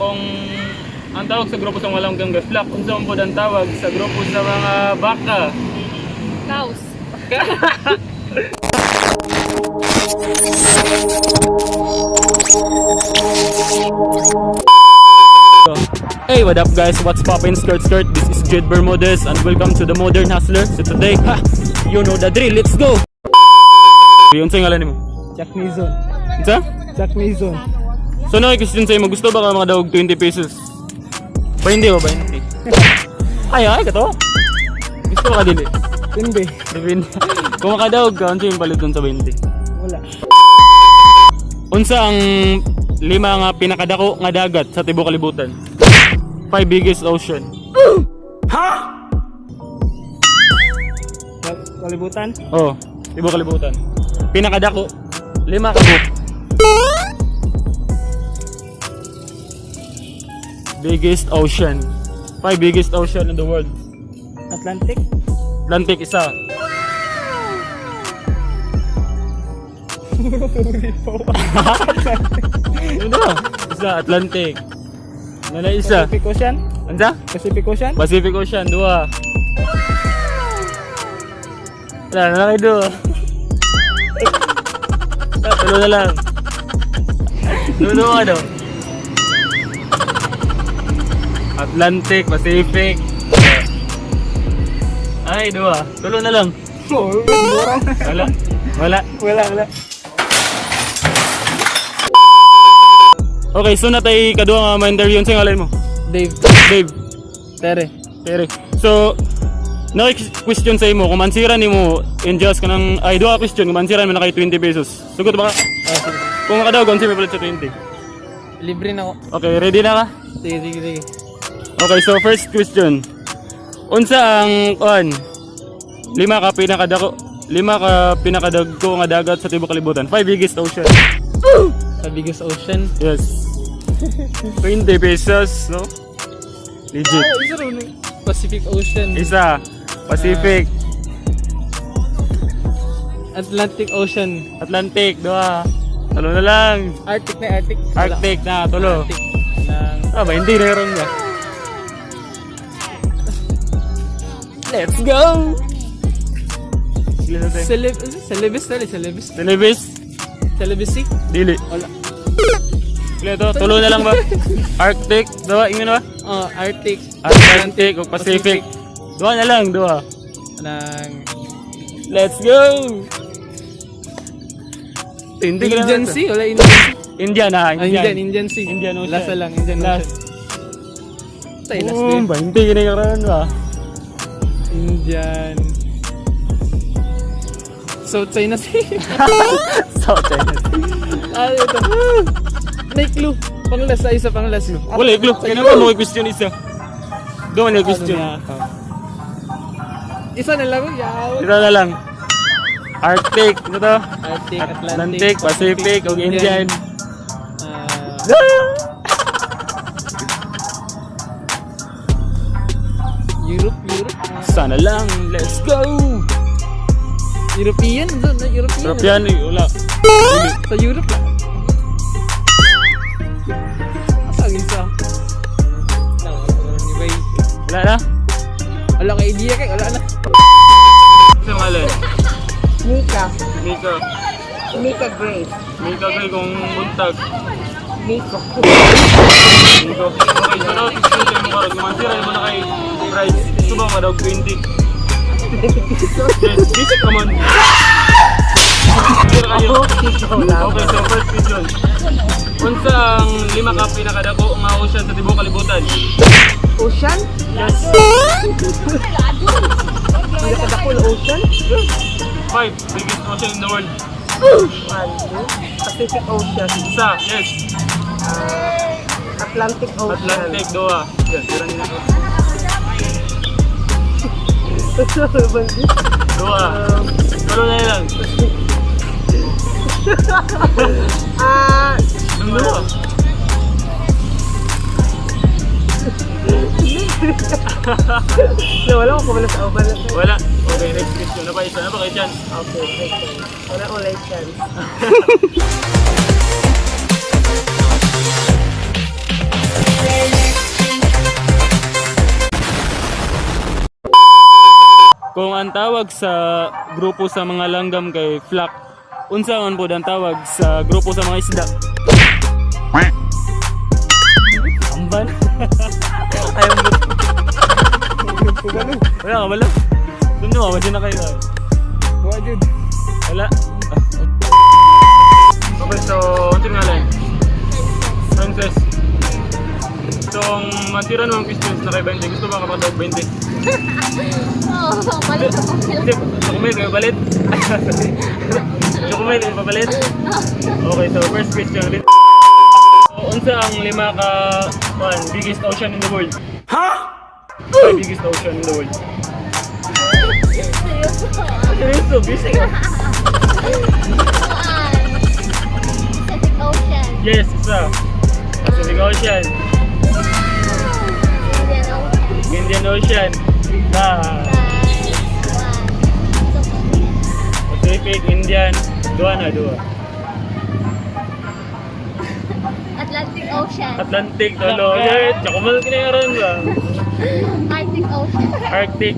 Kung ang tawag sa grupo sa mga langgam kay flock, unsa man pod ang tawag sa grupo sa mga baka? Cows. Hey, what up guys? What's poppin'? Skirt skirt. This is Jed Bermudez and welcome to the Modern Hustler. So today, ha, you know the drill. Let's go! Yun, sa ngalan nimo? Jack Mason. Unsa? Jack Mason. So na question sa imo, gusto ba ka mga dawg 20 pesos? 20 ba 20? Ay, ay kato. Gusto ka dili? Hindi. Depende. Kung makadawg ka, unsa yung palit dun sa 20? Wala. Unsa ang lima nga pinakadako nga dagat sa tibuok kalibutan? Five biggest ocean. Kalibutan? Oh, tibuok kalibutan. Pinakadako, lima ka buok. Biggest ocean. Five biggest ocean in the world. Atlantic? Atlantic isa. Ano? Isa Atlantic. Nana isa. Pacific Ocean? Unsa? Pacific Ocean? Pacific Ocean, dua. Wala na kayo dua. Ah, tulo na lang. Tulo ano? Atlantic, Pacific. Ay, dua. Tulo na lang. Oh, mura. Wala. Wala. Wala, wala. Okay, so natay kadua nga ma-interview sa ngalan mo. Dave. Dave. Tere. Tere. So, na question sa imo, kung mansira nimo in just kanang ay duha ka question, kung mansiran mo na kay 20 pesos. Sugot ba ka? Ah, sige. Kung makadaog, unsa may palit sa 20? Libre na ako. Okay, ready na ka? Sige, sige, sige. Okay, so first question. Unsa ang kuan? Lima ka pinakadagko nga dagat sa tibuok kalibutan. Five biggest ocean. Sa biggest ocean. Yes. 20 pesos, no? Legit. Oh, isa rin. Pacific Ocean. Isa, Pacific, Atlantic Ocean. Atlantic, duha. Tulo na lang. Arctic na, Arctic. Wala. Arctic na, tulo. Arctic. Nang... Ah, ba, hindi na ron ba? Let's go! Sila na tayo. Celebes na, Celebes. Celebes? Celebes Sea? Dili. Wala. Sila to, tulo na lang ba? Arctic, duha, ingon ba? Oh, Arctic. Atlantic o Pacific. Duha na lang, duha. Nang... Let's go! Hindi ka na Indian Sea? Wala Indian Sea. Indian ah, Ah, Indian. Indian, Indian Sea. Indian Ocean. Last na lang, Indian Last. Ocean. Tay, last Oh, din. ba, hindi ka na karoon ba? Indian. South China Sea. South China. Ah, ito. May clue. Panglas, ay, isa panglas. Wala, clue. Kaya naman mo question isa. Doon may question. Ano na? Isa na lang. Yaw. Ito na lang. Arctic, ano to? Arctic, Atlantic, Pacific, ug Indian. Ah, Europe, Europe. Ah, Sana lang, let's go! European, doon na European. European, eh, wala. Sa Europe lang. Asa ang isa? Wala, wala ni Bay. Wala na? Wala ka idea kay, wala na. Sa ngalan? Mika. Mika. Mika Grace. Mika kay kung buntag. Miko. Miko. Okay, so now, question sa'yo mo karon. Kung ansira mo na kay price, ito ba madawag 20? Yes, basic naman. Sira kayo. Okay, so first question. Unsa ang lima ka pinakadako nga ocean sa tibuok kalibutan? Ocean? Yes. Pinakadakol ocean? Five biggest ocean in the world. One, two. Pacific Ocean. Isa, yes. Atlantic Ocean. Atlantic, duha. Yan, tira nila ko. Duha. Tulo na lang. Ah, Ang duha. No, wala ko kumala sa uban. Wala. Okay, next question. Ano pa isa? Ano pa kayo chance? Okay, okay. Wala ko like chance. Kung ang tawag sa grupo sa mga langgam kay flock, unsa man pod ang tawag sa grupo sa mga isda? Amban. Ayaw mo. Wala ka, wala. Doon naman, wala na kayo. Wa jud. Wala. Okay, so, unsa ngalan? Princess. So, ang matira naman questions na kay 20, gusto ba ka matawag 20? Oo, palit ako sila. Hindi, Chokomel, may palit. Chokomel, may papalit. Okay, so first question ulit. So, unsa ang lima ka one, biggest ocean in the world? Ha? Biggest ocean in the world. Seryoso. Seryoso, busy ka. Kuan. Pacific Ocean. Yes, isa. Pacific Ocean, Indian Ocean. Indian Ocean, na Kuan. Pacific, Indian, duha na, duha. Atlantic Ocean. Atlantic, tolo. Okay, Chokomel kinayaran ba? Arctic Ocean. Arctic.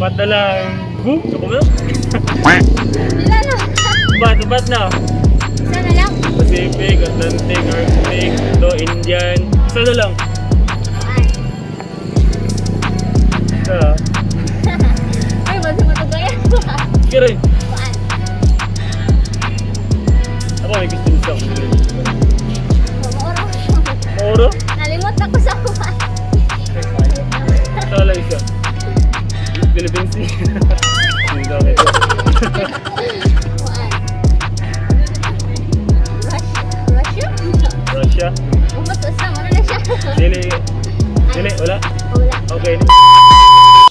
Pat na lang. Boom! Chokomel? Wala na. Bat, bat na. Isa na lang. Pacific, Atlantic, Arctic, to Indian. Isa na lang. Kuan. Isa. Ay, basta matugayan. Sige rin. Kuan. Ako may gusto sa ako. Mauro. Mauro? Nalimot ako sa kuan. Isa lang isa. Philippine Sea. Hindi ka okay. Kuan. Russia? Russia? Russia. Umatos na, wala na siya. Dili. Dili, wala. Wala. Okay.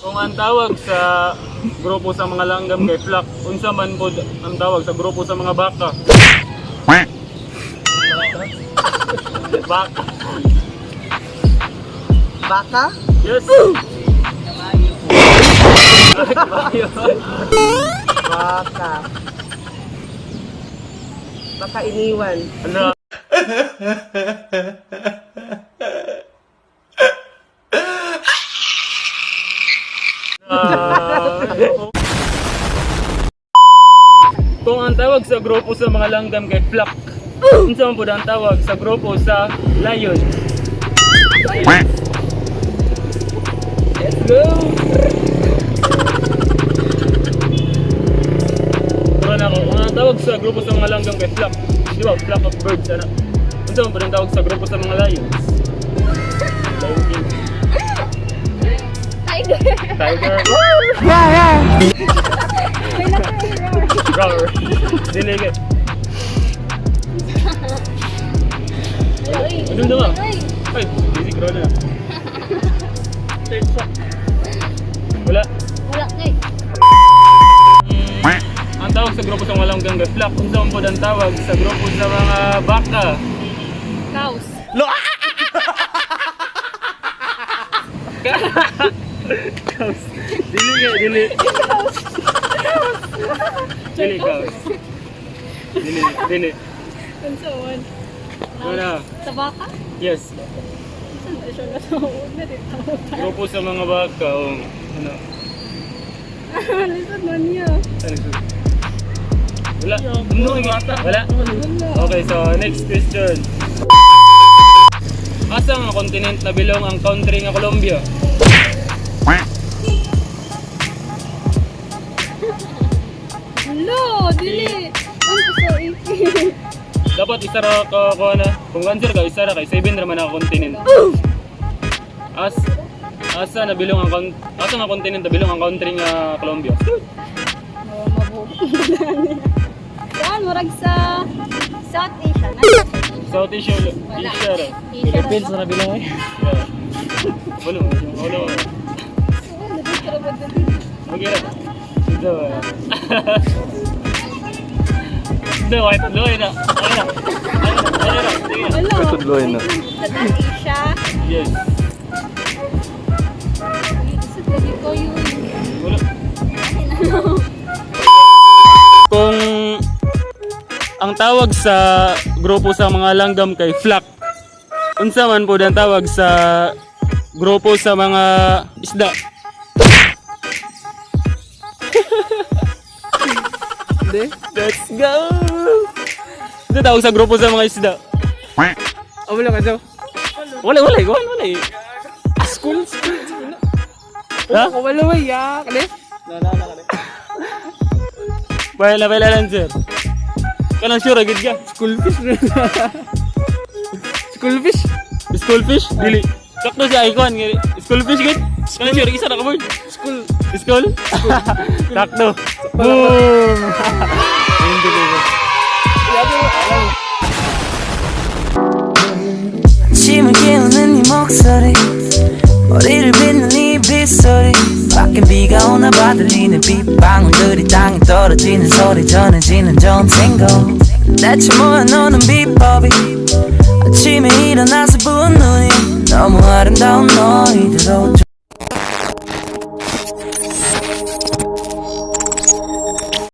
Kung ang tawag sa grupo sa mga langgam kay flock, unsa man pod ang tawag sa grupo sa mga baka? Baka. Baka? Yes. Kabayo. Baka. Baka iniwan. Ano? Ah. Kung ang tawag sa grupo sa mga langgam kay flock, unsa man pud ang tawag sa grupo sa lion? Let's go! Turo na ako. Kung ang tawag sa grupo sa mga langgam kay flock, di ba? Flock of birds, ano? Unsa man pud ang tawag sa grupo sa mga lions? Lion King. Tiger. Tiger. Yeah, yeah. May naka-error. Roar. Dili ka. Uy, Ano na ba? uy. Ay, busy bro na. Third shot. Wala. Wala na eh. Ang tawag sa grupo sa mga langgam kay flock, unsa man pud ang tawag sa grupo sa mga baka? Cows. Cows. Dili ka, dili. Dili cows. Dili, dili. Unsaon? Wala. Sa baka? Yes. Saan ba siya natawag na dito? Grupo sa mga baka, oh. Ano? Lisod man niya. Ano? Wala. Ano? Wala. Okay, so next question. Asa nga continent na bilong ang country nga Colombia? Hello, dili. Ano sa ipin? Dapat isa ra ka kuha na. Kung answer ka, isa ra kay 7 ra man ang continent. As asa na bilong ang asa nga continent na bilong ang country nga Colombia? Oh, mabuko. Saan murag sa South Asia na? South Asia, Wala. Asia ra. Philippines na bilong eh. Yeah. Wala, wala. Wala. Okay ra. Ito ba? Hindi, okay. Tuloy na. Okay na. Okay na. Okay na. Sige na. Wala. Tudloy na. South Asia. Yes. Lisod lagi ko yun. Wala. Kung ang tawag sa grupo sa mga langgam kay flock, unsa man po ang tawag sa grupo sa mga isda? Hindi. Let's go! Ito tawag sa grupo sa mga isda. Ah, wala ka daw. Wala, wala, wala, wala. School, school, school. Ha? Ako wala ba yak? Ne? Wala, wala answer. Kanang sure, agad ka. School fish. School fish. School fish? Dili. Sakto siya icon. School fish, good? Kanang sure, isa na ka bird. School. School? Sakto. Boom! Hindi ko. 아침을 깨우는 네 목소리, 머리를 빗는 네 빗소리, 밖엔 비가 오나 봐. 들리는 빗방울들이 땅에 떨어지는 소리, 전해지는 전생고. 대체 뭐야 너는 비법이? 아침에 일어나서 부은 눈이 너무 아름다운 너희들.